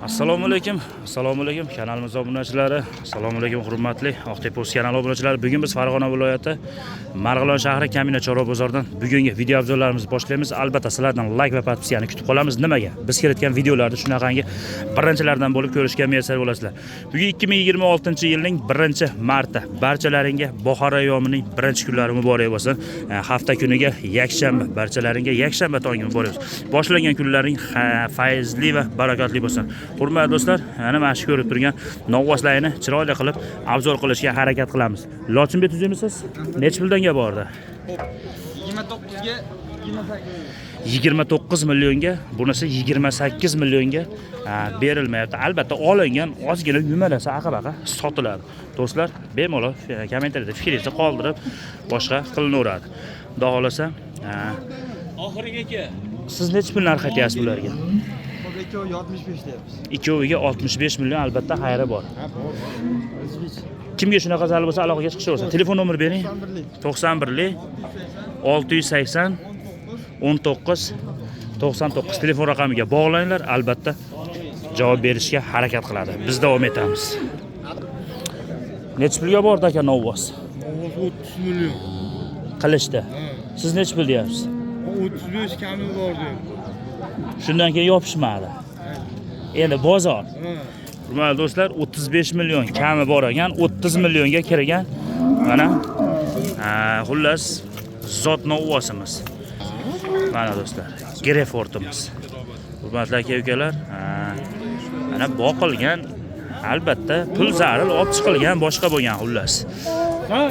Assalomu alaykum, assalomu alaykum kanalimiz obunachilari, assalomu alaykum hurmatli Oqtepa kanali obunachilari. Bugun biz Farg'ona viloyati Marg'ilon shahri Kamina chorva bozoridan bugungi video obzorlarimizni boshlaymiz. Albatta sizlardan like va подписка ni kutib qolamiz. Nimaga? Biz kiritgan videolarni shunaqangi birinchilardan bo'lib ko'rishga muyassar bo'lasizlar. Bugun 2026-yilning 1-marti. Barchalaringga bahor ayyomining birinchi kunlari muborak bo'lsin. Hafta kuniga yakshanba. Barchalaringga yakshanba tongi muborak bo'lsin. Boshlangan kunlaring fayzli va barakotli bo'lsin. Hurmatli do'stlar, mana shu ko'rib turgan novvoslarni chiroyli qilib obzor qilishga harakat qilamiz. Lochinbek, tuzimisiz? Necha puldan bordi? 29 ga 28. 29 millionga, bunisi 28 millionga berilmayapti. Albatta olingan ozgina yumalasa aqa-baqa sotiladi. Do'stlar, bemalol kommentariyada fikringizni qoldirib, boshqa qilinaveradi. Xudo xohlasa, Oxirgi aka. siz necha pul narx aytyapsiz bularga? Xo'p, ikkoviga 65 deyapmiz. Ikkoviga 65 million, albatta xayri bor. Ha, bor. O'zbek. Kimga shunaqa zal bo'lsa, aloqaga chiqishaversin. Telefon nomer bering. 91lik. 91lik 680 19 99 telefon raqamiga bog'langlar, albatta javob berishga harakat qiladi. Biz davom etamiz. Necha pulga bordi aka novvos? Ovoz 30 million. Qilishdi. Siz necha pul deyapsiz? 35 kami bor deyapti. Shundan keyin yopishmadi. Endi bozor. Ha. Hurmatli do'stlar, 35 million kami bor ekan, 30 millionga kirgan. Mana xullas zot novvosimiz. Mana do'stlar, Gerefortimiz. Hurmatli aka ukalar, mana boqilgan, albatta pul zaril olib chiqilgan, boshqa bo'lgan xullas. Ha.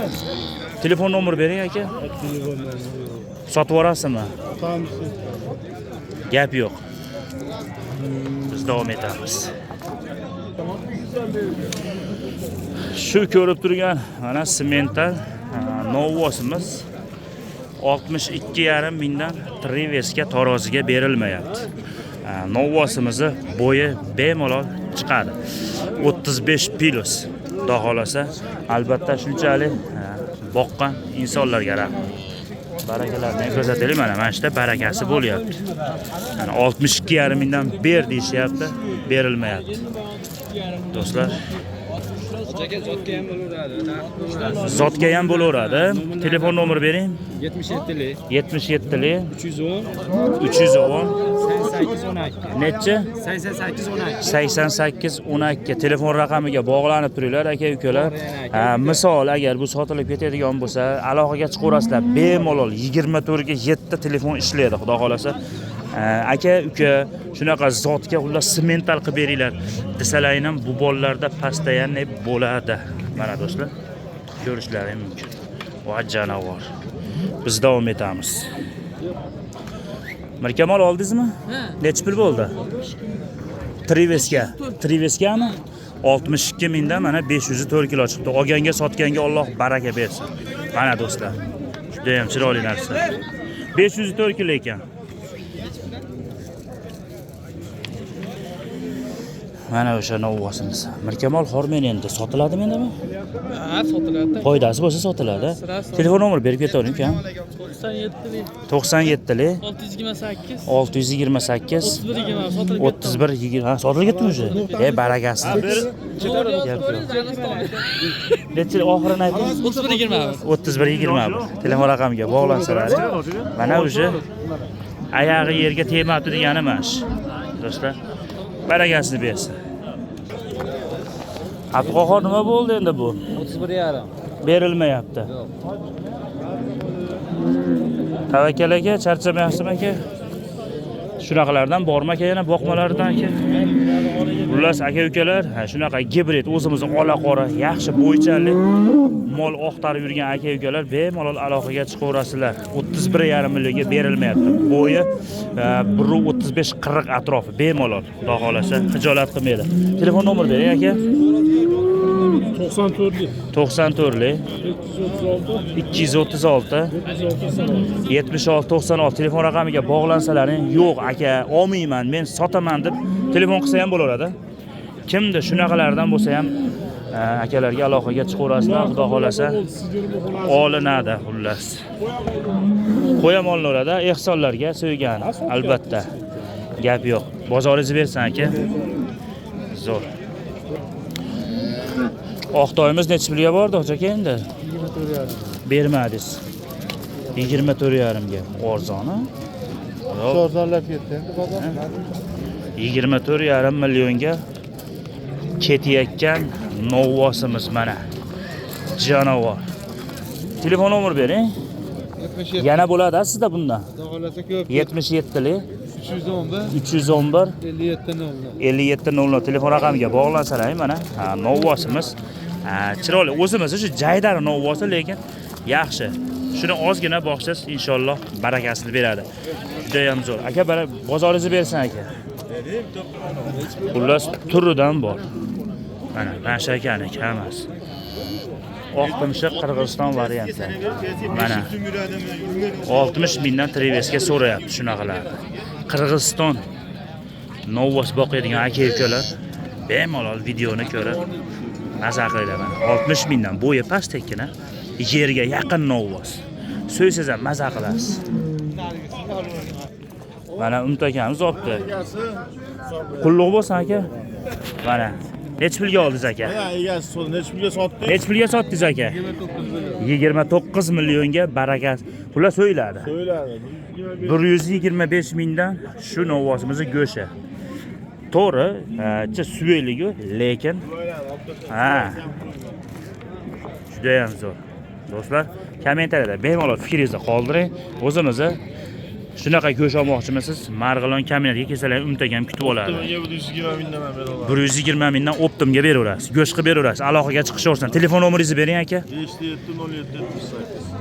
Telefon nomer bering aka. Sotib yuborasizmi? Gap yo'q. Biz davom etamiz. Shu ko'rib turgan mana semental novvosimiz 62,5 mingdan Trivesga taroziga berilmayapti. Novvosimizni bo'yi bemalol chiqadi. 35 plus. Xudo xohlasa, albatta shunchalik boqqan insonlarga rahmat. Barakalarni ham ko'rsataylik, mana shu yerda barakasi bo'lyapti. Mana 62,5 mingdan ber deyishyapti, berilmayapti. Do'stlar, Aka, zotga ham bo'laveradi. Narx zotga ham bo'laveradi. Telefon nomer bering. 77lik 77lik 310 310 88 12. nechi? 88 12. 88 12 telefon raqamiga bog'lanib turinglar aka ukalar. Ha, misol agar bu sotilib ketadigan bo'lsa, aloqaga chiqaverasizlar. Bemalol 24 ga 7 telefon ishlaydi, xudo xohlasa. Ha, aka uka shunaqa zotga xullas semental qilib beringlar desalaring ham bu bolalarda постоянный bo'ladi. Mana do'stlar, ko'rishlari mumkin. Va janavor. Biz davom etamiz. Mirkamol, oldingizmi? Necha pul bo'ldi? Trivesga. Trivesgami? 62 mingdan mana 504 kilo chiqdi. Olganga, sotganga Alloh baraka bersin. Mana do'stlar. Juda ham chiroyli narsa. 504 kilo ekan. Mana o'sha novvosimiz. Mirkamol Xormen endi sotiladimi endimi? Ha, sotiladi. Foydasi bo'lsa sotiladi. Telefon nomer berib ketavering ukam. 97lik 97lik 628 628 31 20 sotilib ketdi. 31 20, ha, sotilib ketdimi o'sha? E, barakasi. Gap yo'q. Necha oxirini ayting? 31 20. 31 21. Telefon raqamiga bog'lansalar. Mana o'sha oyog'i yerga tegmabdi degani mana shu. Do'stlar, barakasini bersin. Abduqahhor, nima bo'ldi endi bu? 31,5. Berilmayapti. Tavakkal aka, charchamayapsizmi aka? Shunaqalardan bormi aka yana boqmalardan aka? Xullas aka ukalar, ha, shunaqa gibrid o'zimizni ola qora, yaxshi bo'ychanli mol oqtarib yurgan aka ukalar bemalol aloqaga chiqaverasizlar. 31,5 millionga berilmayapti. Bo'yi 1.35 40 atrofi bemalol. Xudo xohlasa xijolat qilmaydi. Telefon nomer bering aka. 94lik 94lik 236 236 76 76 96 telefon raqamiga bog'lansalaring, yo'q aka, olmayman, men sotaman deb telefon qilsa ham bo'laveradi. Kimdir shunaqalardan bo'lsa ham akalarga aloqaga chiqaverasizlar, xudo xohlasa olinadi xullas. Qo'yam olinaveradi ehsonlarga so'ygani, albatta. Gap yo'q. Bozoringizni bersin aka. Zo'r. Oqtoyimiz nechi pulga bordi, hoji aka endi? 24,5. Bermadingiz. 24,5 ga. Arzon a? Yo'q. Arzonlab ketdi endi bozor. 24,5 millionga ketayotgan novvosimiz mana. Jonivor. Telefon nomer bering. 77. Yana bo'ladi a sizda bundan? Xudo xohlasa ko'p. 77lik 311 311 57 00. 57 00 telefon raqamiga bog'lansalar mana. Ha, novvosimiz. Ha, chiroyli. O'zimiz shu jaydari novvosi, lekin yaxshi. Shuni ozgina boqsangiz inshaalloh barakasini beradi. Juda ham zo'r. Aka, bozoringizni bersin aka. Xullas turidan bor. Mana mana akaniki hammasi. Oq tumshuq Qirg'iziston varianti. Mana 60 mingdan trivesga so'rayapti shunaqalarni. Qirg'iziston novvos boqadigan aka ukalar bemalol videoni ko'rib maza qilinglar mana. 60 mingdan bo'yi pastakkina yerga yaqin novvos. So'ysangiz ham maza qilasiz. Mana Umid akamiz olibdi. Qulluq bo'lsin aka. Mana necha pulga oldingiz aka? Egasi so'z necha pulga sotdik? Necha pulga sotdingiz aka? 29 millionga barakat. Xullas so'yiladi. So'yladi. 125 mingdan shu novvosimizni go'shi. To'g'ri, suveligu, lekin ha. Juda ham zo'r. Do'stlar, kommentariyada bemalol fikringizni qoldiring. O'zimizni shunaqa go'sht olmoqchimisiz? Marg'ilon kombinatiga kelsalar Umid akam kutib oladi. 120 mingdan ham bera oladi. 120 mingdan optimga beraverasiz. Go'sht qilib beraverasiz. Aloqaga chiqishaversin. Telefon nomeringizni bering aka. 5 7 07 78.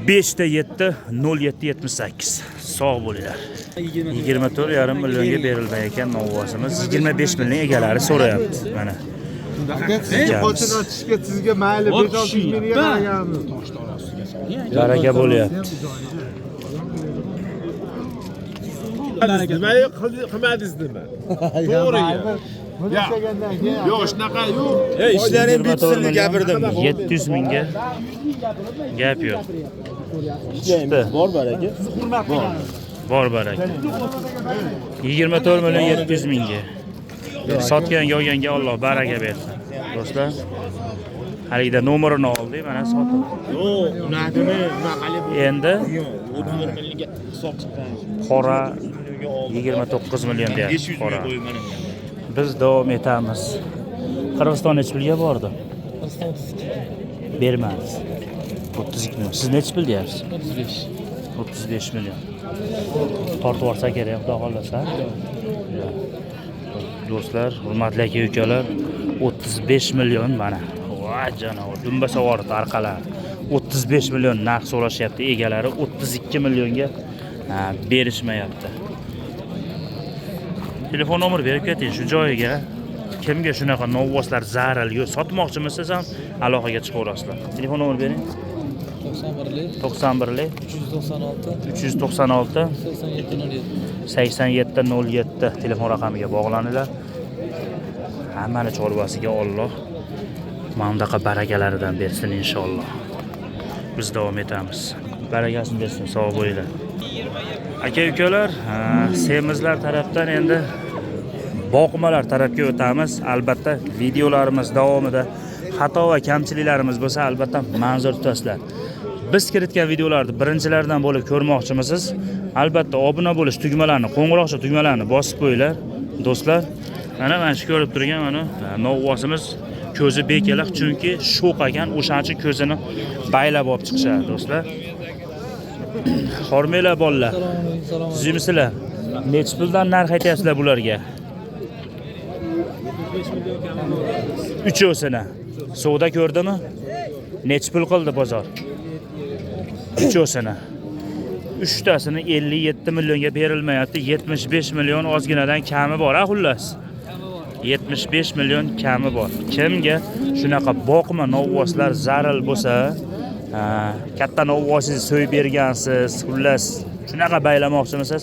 5 7 07 78. Sog' bo'linglar. 24,5 millionga berilmayotgan novvosimiz 25 million egalari so'rayapti. Mana. Qo'chini ochishga sizga mayli 5-6 mingga qaraganmiz. Baraka bo'lyapti. Nima qilmadingiz nima? To'g'ri. Yo'q, shunaqa yo'q. Ishlaring bitsin deb gapirdim. 700 mingga gap yo'q. Chiqdi. Bor baraka. Bor baraka. 24 million 700 mingga. Sotganga olganga Alloh baraka bersin. Do'stlar, haligida nomerini oldik, mana sotib. Yo'q, unaqami, unaqali Endi yo'q. 31 millionga hisob chiqqan. qora 29 million deyapti. 500 Qora. ming qo'yib mana. Biz davom etamiz. Qirg'iziston necha pulga bordi? Bermadi. 32 million. Siz necha pul deyapsiz? 35. 35 million. Tortib yuborsa kerak, xudo xohlasa. Do'stlar, hurmatli aka ukalar, 35 million mana. Voy jonivor, dumba savori orqalari. 35 million narx so'rashyapti egalari, 32 millionga berishmayapti. Telefon nomer berib keting shu joyiga. Kimga shunaqa novvoslar zaril yo'q, sotmoqchimisiz ham aloqaga chiqaverasizlar. Telefon nomer bering. 91lik 91lik 396 396 87 07. 87 07 telefon raqamiga bog'laninglar. Hammani chorvasiga Alloh mana bunaqa barakalaridan bersin inshaalloh. Biz davom etamiz. Barakasini bersin, sog' bo'linglar. Aka ukalar, semizlar tarafdan endi boqmalar tarafga o'tamiz. Albatta videolarimiz davomida xato va kamchiliklarimiz bo'lsa, albatta manzur tutasizlar. Biz kiritgan videolarni birinchilardan bo'lib ko'rmoqchimisiz? Albatta obuna bo'lish tugmalarini, qo'ng'iroqcha tugmalarini bosib qo'yinglar, do'stlar. Mana shu ko'rib turgan mana novvosimiz ko'zi bekiliq, chunki sho'q ekan, o'shaning uchun ko'zini baylab olib chiqishadi, do'stlar. Hormanglar bolalar. Tuzukmisizlar? Necha puldan narx aytyapsizlar bularga? Uchovsini. Savdo ko'rdimi? Necha pul qildi bozor? Uchovsini. Uchtasini 57 millionga berilmayapti. 75 million ozginadan kami bor, a xullas. 75 million kami bor. Kimga shunaqa boqma novvoslar zaril bo'lsa, katta novvosingizni so'yib bergansiz, xullas shunaqa baylamoqchimisiz?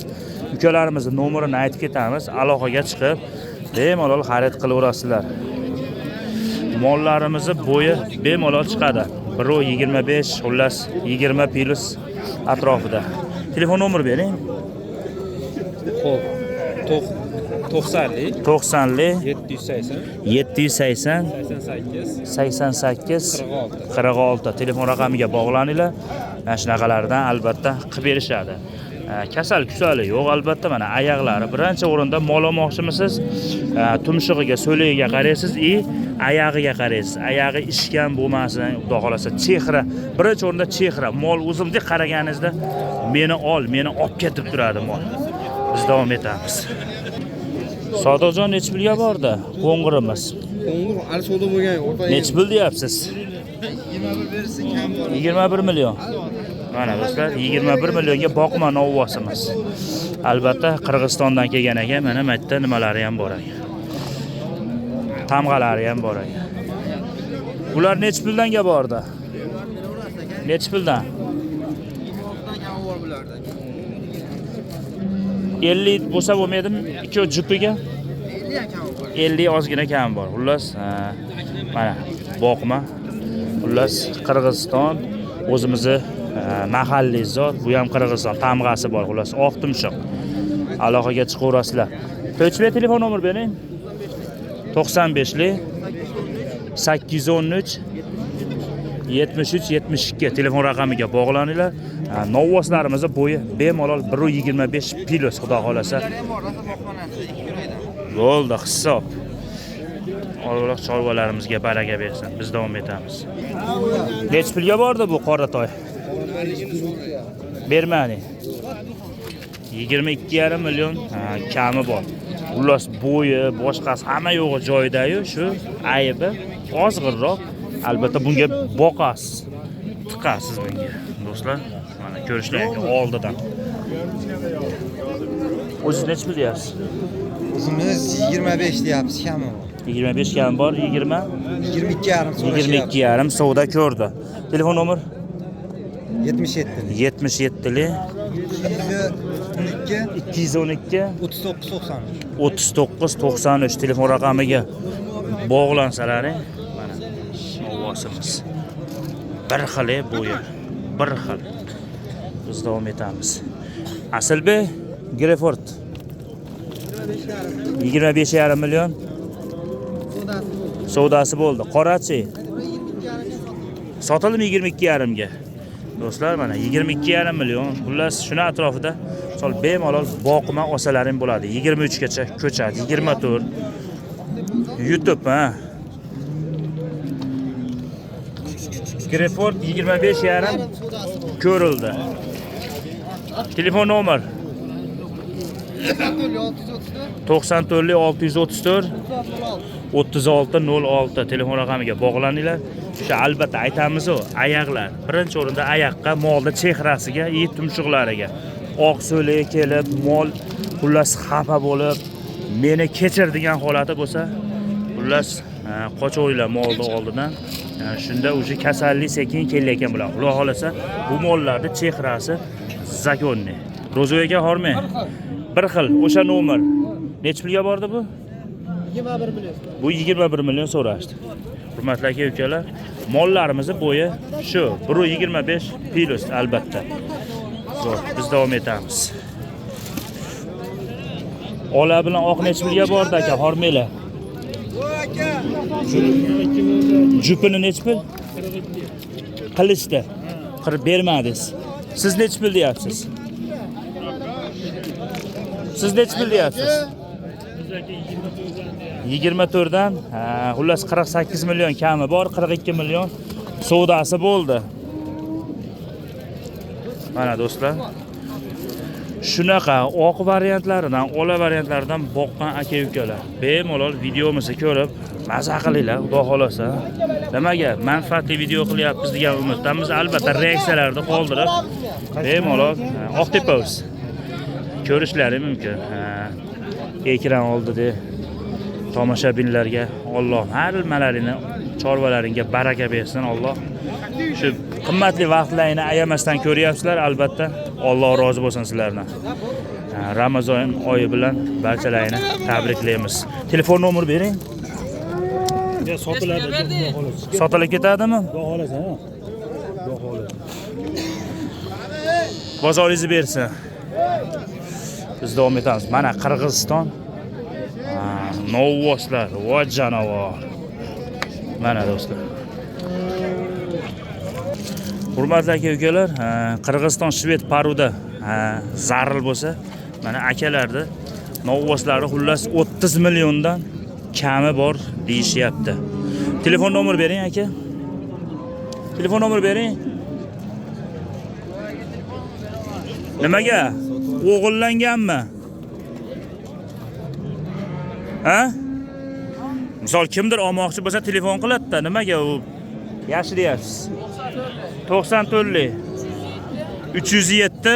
Ukalarimizni nomerini aytib ketamiz, aloqaga chiqib bemalol xarid qilaverasizlar. Mollarimizni bo'yi bemalol chiqadi. 1.25, xullas 20 plus atrofida. Telefon nomer bering. Xo'p. 90lik 90lik 780 780 88 88 46. 46 telefon raqamiga bog'laninglar. Mana shunaqalardan albatta qilib berishadi. Kasal kusali yo'q albatta, mana oyoqlari birinchi o'rinda mol olmoqchimisiz? Tumshug'iga, so'ligiga qaraysiz и oyog'iga qaraysiz. Oyog'i ishgan bo'lmasin, xudo xolasa chehra, birinchi o'rinda chehra. Mol o'zimdek qaraganingizda meni ol, meni olib ketib turadi mol. Biz davom etamiz. Sodiqjon nechi pulga bordi? Qo'ng'irimiz. Qo'ng'ir hali savdo bo'lgan yo'q. Nechi pul deyapsiz? 21 million. Mana do'stlar, 21 millionga boqma novvosimiz. Albatta Qirg'izistondan kelgan ekan, mana bu yerda nimalari ham bor ekan. Tamg'alari ham bor ekan. Ular nechi puldanga bordi? Nechi puldan? 50 bo'lsa bo'lmaydimi? Ikki jupiga? 50 ozgina kam bor. Xullas, mana boqma. Xullas, Qirg'iziston o'zimizni mahalliy zot, bu ham Qirg'iziston tamg'asi bor. Xullas, oq tumshuq. Aloqaga chiqaverasizlar. To'chbek telefon nomer bering. 95lik 813 73 72 telefon raqamiga bog'laninglar. Novvoslarimizni bo'yi bemalol 1.25 plus, xudo xolasa. Bo'ldi, hisob. Alloh chorvalarimizga baraka bersin. Biz davom etamiz. Nechi pulga bordi bu qoratoy? Bermadi. 22,5 million kami bor. Xullas bo'yi, boshqasi hamma yo'g'i joyida-yu, shu aybi ozg'inroq. Albatta bunga boqasiz, tiqasiz bunga. Do'stlar, mana ko'rishlarga oldidan. O'zingiz nechi pul deyapsiz? O'zimiz 25 deyapmiz, kami bor. 25 kam bor, 20 22,5 so'rashyapti. 22,5 savdo ko'rdi. Telefon nomer 77. 77lik 212 212 39 93. 39 93 telefon raqamiga bog'lansalaring, mana ovozimiz bir xil bo'yi, bir xil. Biz davom etamiz. Asilbek Greford 25,5 million savdosi bo'ldi. Qorachi sotildimi 22,5 ga? Do'stlar, mana 22,5 million. Xullas, shuni atrofida misol bemalol boqma olsalaring bo'ladi. 23 gacha ko'chadi, 24. YouTube ha. Greford 25,5 ko'rildi. Telefon nomer 94 634 36 06 telefon raqamiga bog'laninglar. O'sha albatta aytamiz-u, ayaqlar birinchi o'rinda ayaqqa, molni chehrasiga, et tumshuqlariga. Oq so'lak kelib, mol xullas xafa bo'lib, meni kechir degan holati bo'lsa, xullas qochaveringlar molni oldidan. Shunda o'sha kasallik sekin kelayotgan bo'ladi. Xudo xolasa bu mollarning chehrasi zakonni. Ro'za aka hormang. Bir xil o'sha nomer. Necha pulga bordi bu? 21 million. Bu 21 million so'rashdi. Hurmatli aka ukalar, mollarimizni bo'yi shu 1.25 plus albatta. Zo'r, biz davom etamiz. Ola bilan oq necha pulga bordi aka, hormanglar. Jupini necha pul? Qilishdi. Qirib bermadingiz. Siz necha pul deyapsiz? Siz necha pul deyapsiz? 24 dan, xullas 48 million kami bor, 42 million savdosi bo'ldi. Mana do'stlar, shunaqa oq variantlaridan, ola variantlaridan boqqan aka-ukalar bemalol videomizni ko'rib maza qilinglar, xudo xolasa. Nimaga manfaatli video qilyapmiz degan umiddamiz. Albatta reaksiyalarni qoldirib bemalol Oqtepa ko'rishlari mumkin. Ekran oldida tomoshabinlarga Alloh har nimalarini, chorvalaringga baraka bersin Alloh. Shu qimmatli vaqtlaringni ayamasdan ko'ryapsizlar, albatta Alloh rozi bo'lsin sizlardan. Ramazon oyi bilan barchalaringni tabriklaymiz. Telefon nomer bering. Sotiladi. Sotilib ketadimi? Bozoringizni bersin. Biz davom etamiz. Mana Qirg'iziston novvoslar, va janivor. Mana do'stlar. Hurmatli aka ukalar, Qirg'iziston shved порода zaril bo'lsa, mana akalarni novvoslari xullas 30 milliondan kami bor deyishyapti. Telefon nomer bering aka. Telefon nomer bering. Nimaga? O'g'illanganmi? Ha? Misol kimdir olmoqchi bo'lsa telefon qiladi-da, nimaga u yaxshi deyapsiz? 94 307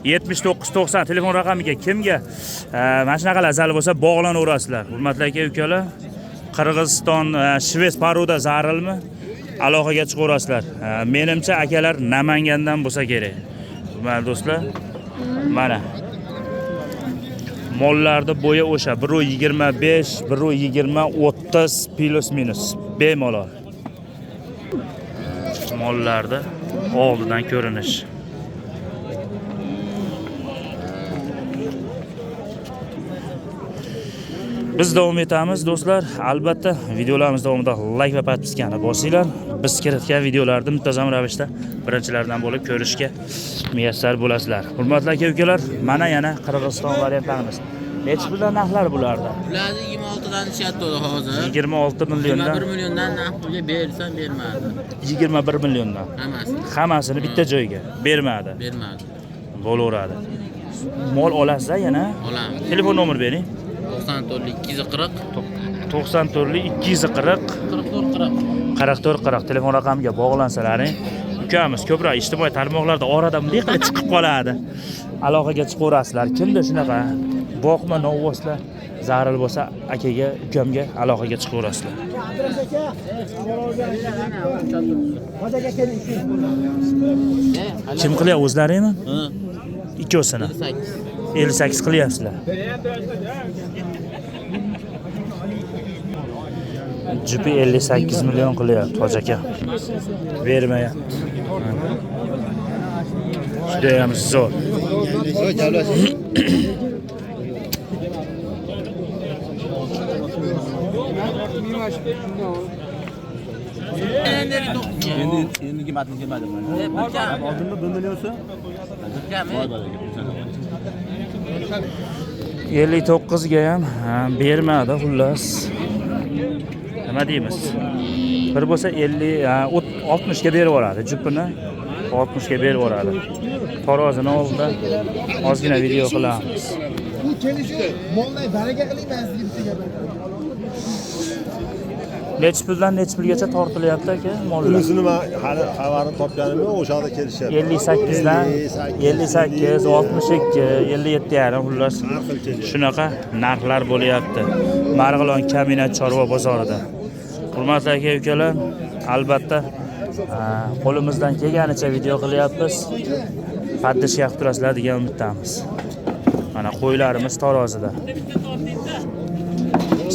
79 90 telefon raqamiga kimga mana shunaqa lazali bo'lsa bog'lanaverasizlar. Hurmatli aka ukalar, Qirg'iziston shved порода zarilmi? Aloqaga chiqaverasizlar. Menimcha akalar Namangandan bo'lsa kerak. Hurmatli do'stlar, mana mollarni bo'yi o'sha 1.25, 1.20, 30 plus minus bemalol. Mollarni oldidan ko'rinish. Biz davom etamiz do'stlar. Albatta videolarimiz davomida like va подписка ni bosinglar. Biz kiritgan videolarni muntazam ravishda birinchilardan bo'lib ko'rishga muyassar bo'lasizlar. Hurmatli aka ukalar, mana yana Qirg'iziston variantlarimiz. Necha puldan narxlar bularda? Bularni 26 dan ichyapti hozir. 26 milliondan. 21 milliondan narx pulga bersam bermadi. 21 milliondan. Hammasini. Hammasini bitta joyga bermadi. Bermadi. Bo'laveradi. Mol olasizlar yana? Olamiz. Telefon nomer bering. 94 240 94 240 44 40. 44 40 telefon raqamiga bog'lansalaring, ukamiz ko'proq ijtimoiy tarmoqlarda orada bunday qilib chiqib qoladi. Aloqaga chiqaverasizlar. Kimda shunaqa boqma novvoslar zaril bo'lsa akaga, ukamga aloqaga chiqaverasizlar. Kim qilyapti, o'zlaringmi? Ha. Ikkovsini. 58. 58 qilyapsizlar. Jupi 58 million qilyapti hoji aka. Bermayapti. Judayam zo'r. Endi kelmadimi kelmadimi? Oldinmi 1 million so'm? 59 ga ham bermadi xullas. Nima deymiz? Bir bo'lsa 50, 60 ga berib yuboradi jupini. 60 ga berib yuboradi. Tarozini oldida ozgina video qilamiz. Bu kelishdi. Molni baraka qiling, men sizga bitta gap aytaman. Necha puldan necha pulgacha tortilyapti aka mollar? Unisini men hali xabarini topganim yo'q, o'sha yerda kelishyapti. 58 dan 58, 62, 57 yarim xullas. Shunaqa narxlar bo'lyapti. Marg'ilon Kamina chorva bozorida. Hurmatli aka ukalar, albatta qo'limizdan kelganicha video qilyapmiz. Поддержка qilib turasizlar degan umiddamiz. Mana qo'ylarimiz tarozida.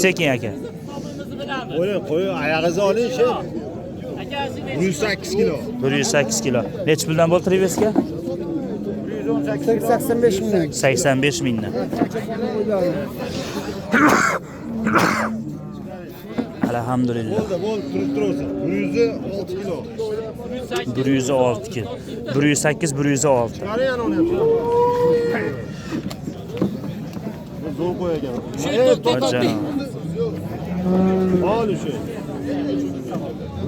Sekin aka. Qo'ying, qo'ying, oyog'ingizni oling, shu. 108 kilo. 108 kilo. Necha puldan bo'ldi triveska? 85 mingdan. 85 mingdan. Alhamdulillah. Bo'ldi, bo'ldi, turib turaversin. 106 kilo. 106 kilo. 108, 106. Qarang, yana olyapti. Bu zo'r qo'y ekan. Ol o'sha.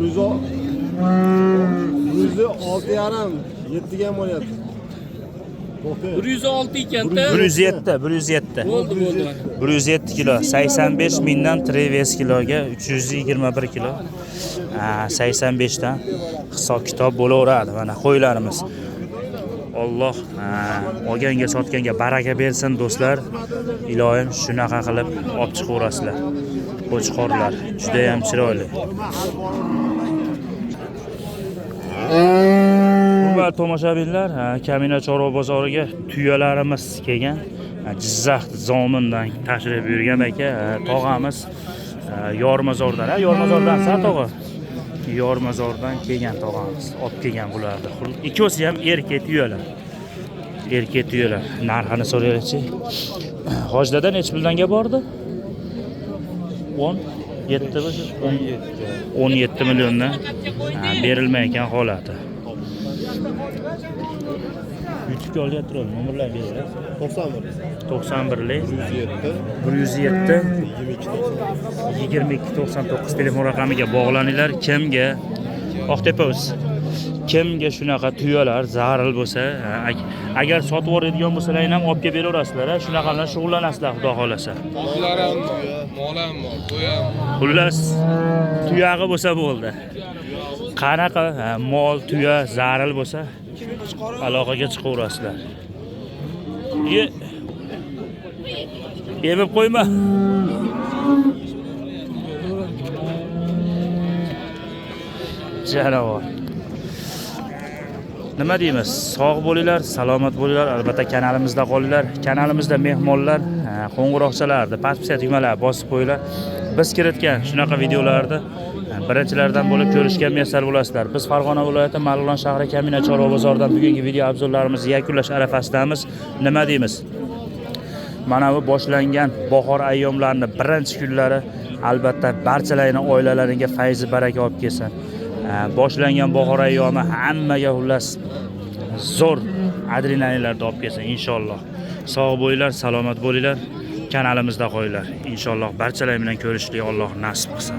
106 yarim, 7 ga ham olyapti. 106 ekanda. 107, 107. Bo'ldi, bo'ldi. 107 kilo, 85 mingdan Treves kiloga 321 kilo. 85 dan hisob kitob bo'laveradi. Mana qo'ylarimiz. Alloh olganga sotganga baraka bersin do'stlar. Iloyim shunaqa qilib olib chiqaverasizlar. Qo'chqorlar juda ham chiroyli. Hurmatli tomoshabinlar, Kamina chorva bozoriga tuyalarimiz kelgan. Jizzax Zomindan tashrif buyurgan aka, tog'amiz Yormazordan, Yormazordan sa tog'a. Yormazordan kelgan tog'amiz, olib kelgan bularni. Ikkovsi ham erkak tuyalar. Erkak tuyalar. Narxini so'raylikchi. Hoji dada, nechi puldan bordi? 17 mi? 17 milliondan. Ha, berilmayotgan holati. YouTube'ga olyapti, nomerlar beringlar. 91 91lik 107 107 22 22 99 telefon raqamiga bog'laninglar. Kimga Oqtepa o'z, kimga shunaqa tuyalar zaril bo'lsa, ha, agar sotib yuboradigan bo'lsalar ham olib kelib beraverasizlar, ha? Shunaqa bilan shug'ullanasizlar, xudo xohlasa. Otlar ham bor, mol ham bor, qo'y ham bor. Xullas, tuyog'i bo'lsa bo'ldi. Qanaqa, ha, mol, tuya zaril bo'lsa, aloqaga chiqaverasizlar. Ye. Emib qo'yma. Janavor. Nima deymiz? Sog' bo'linglar, salomat bo'linglar. Albatta kanalimizda qolinglar. Kanalimizda mehmonlar, qo'ng'iroqchalarni, подписка tugmalarini bosib qo'yinglar. Biz kiritgan shunaqa videolarni birinchilardan bo'lib ko'rishga muyassar bo'lasizlar. Biz Farg'ona viloyati Marg'ilon shahri Kamina chorva bozoridan bugungi video obzorlarimizni yakunlash arafasidamiz. Nima deymiz? Mana bu boshlangan bahor ayyomlarini birinchi kunlari albatta barchalaringni oilalaringga fayzi baraka olib kelsin. Boshlangan bahor ayyomi hammaga, xullas, zo'r adrenalinlarni olib kelsin inshaalloh. Sog' bo'linglar, salomat bo'linglar, kanalimizda qolinglar. Inshaalloh barchalar bilan ko'rishlik Alloh nasib qilsin.